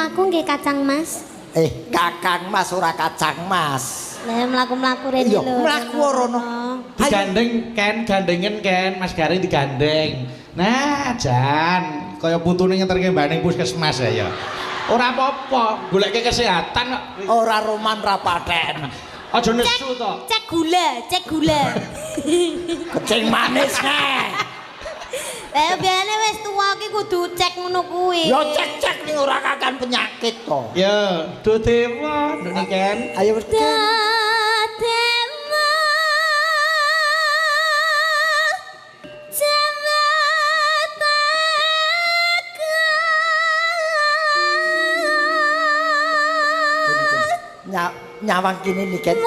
mlaku-mlaku nggih Kacang Mas. Kakang Mas ora kacang Mas. Lah mlaku-mlaku rene Iya, lho. mlaku rono. Digandeng Ken, gandengen Ken, Mas Gareng digandeng. Nah, jan kaya putune ngeterke mbane puskesmas ya. Ora apa-apa, goleke kesehatan kok. Ora roman ra paten. Aja nesu to. Cek gula, cek gula. Kecing manis neh. Lah biasane wis tuwa ki kudu cek ngono kuwi. Ya cek-cek ning ora kakan penyakit to. Ya, do dewa, nduk Niken. Ayo wis. Dewa Nyawang kene Niken.